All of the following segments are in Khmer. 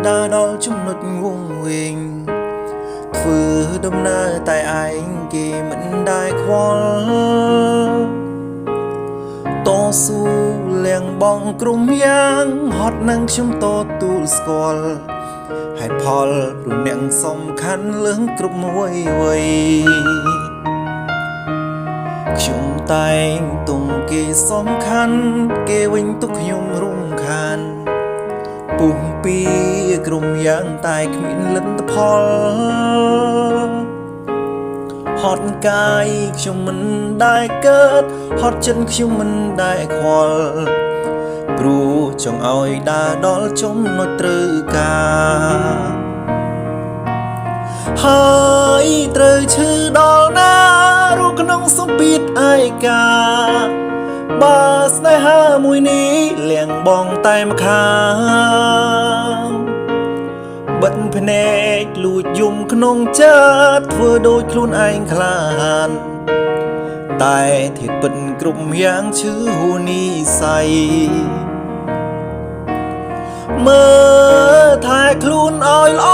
ដើរដល់ចំណុចវង្វេងធ្វើដំណើរតែឯងគេមិនដែលខ្វល់តស៊ូលៀងបងក្រុមយ៉ាងហត់នឹងខ្ញុំតទូលស្គាល់ហេតុផលព្រោះអ្នកសំខាន់លើគ្រប់មួយវ័យខ្ញុំតែងទុំគេសំខាន់គេវិញទុកខ្ញុំរំខានពុះពីក្រុមយ៉ាងតែគ្មានលទ្ធផលហត់កាយខ្ញុំមិនដែលកើតហត់ចិត្តខ្ញុំមិនដែលខ្វល់ព្រោះចង់ឲ្យដើរដល់ចំណុចត្រូវការហើយត្រូវឈឺដល់ណារូបក្នុងសម្ពាធឯកាបើស្នេហាមួយនេះលៀងបងតែម្ខាងបិទភ្នែកលួចយំក្នុងចិត្តធ្វើដូចខ្លួនឯងក្លាហានតែធាតុពិតគ្រប់យ៉ាងឈឺហួនិស័យមើលថែខ្លួនឲ្យល្អ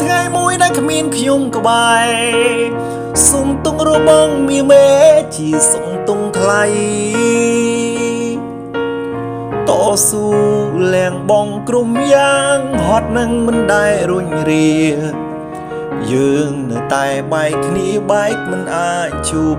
ថ្ងៃមួយដែលគ្មានខ្ញុំក្បែរសុំទងរបងមីមេជាសុំទងថ្លៃតស៊ូលៀងបងក្រុមយ៉ាងហត់នឹងមិនដែលរុញរាយើងនៅតែបែកគ្នាបែកមិនអាចជួប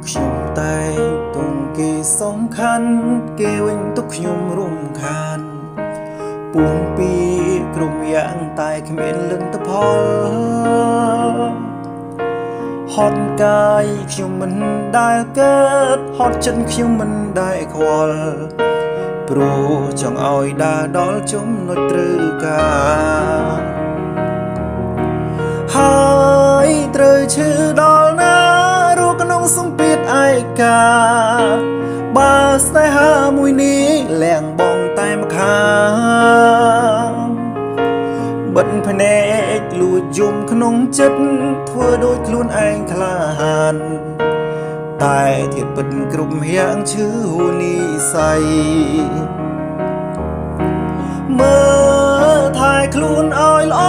ខ្ញុំតែទុំគេសំខាន់គេវិញទុកខ្ញុំរំខានពួងពីក្រុមយ៉ាងតែគ្មានលទ្ធផលហត់កាយខ្ញុំមិនដែលកើតហត់ចិត្តខ្ញុំមិនដែលខ្វល់ព្រោះចង់ឲ្យដើរដល់ចំណុចត្រូវការហើយត្រូវឈឺដល់ណារូបក្នុងសម្ពាធឯកាបើស្នេហាមួយនេះលៀងបងតែម្ខាងបិទភ្នែកលួចយំក្នុងចិត្តធ្វើដូចខ្លួនឯងក្លាហានតែធាតុពិតគ្រប់យ៉ាងឈឺហួនិស័យមើលថែខ្លួនឲ្យល្អ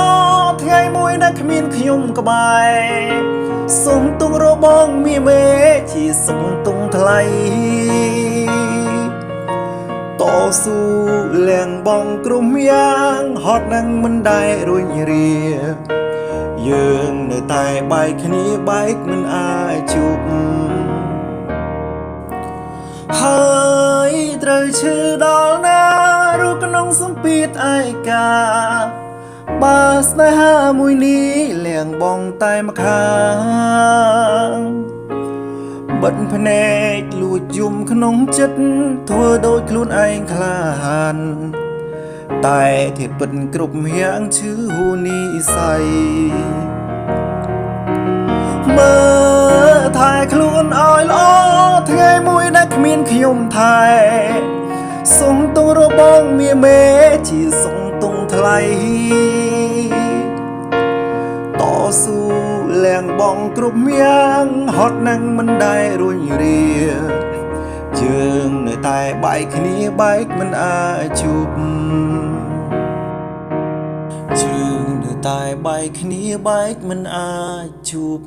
ថ្ងៃមួយដែលគ្មានខ្ញុំក្បែរសុំទងរបងមីមេជាសុំទងថ្លៃតស៊ូលៀងបងក្រុមយ៉ាងហត់នឹងមិនដែលរុញរាយើងនៅតែបែកគ្នាបែកមិនអាចជួបហើយត្រូវឈឺដល់ណារូបក្នុងសម្ពាធឯកាបើស្នេហាមួយនេះលៀងបងតែម្ខាងបិទភ្នែកលួចយំក្នុងចិត្តធ្វើដូចខ្លួនឯងក្លាហានតែធាតុពិតគ្រប់យ៉ាងឈឺហួនិស័យមើលថែខ្លួនឲ្យល្អថ្ងៃមួយដែលគ្មានខ្ញុំថែសុំទងរបងមីមេជាសុំទងថ្លៃតស៊ូលៀងបងគ្រប់យ៉ាងហត់នឹងមិនដែលរុញរាយើងនៅតែបែកគ្នាបែកមិនអាចជួបយើងនៅតែបែកគ្នាបែកមិនអាចជួប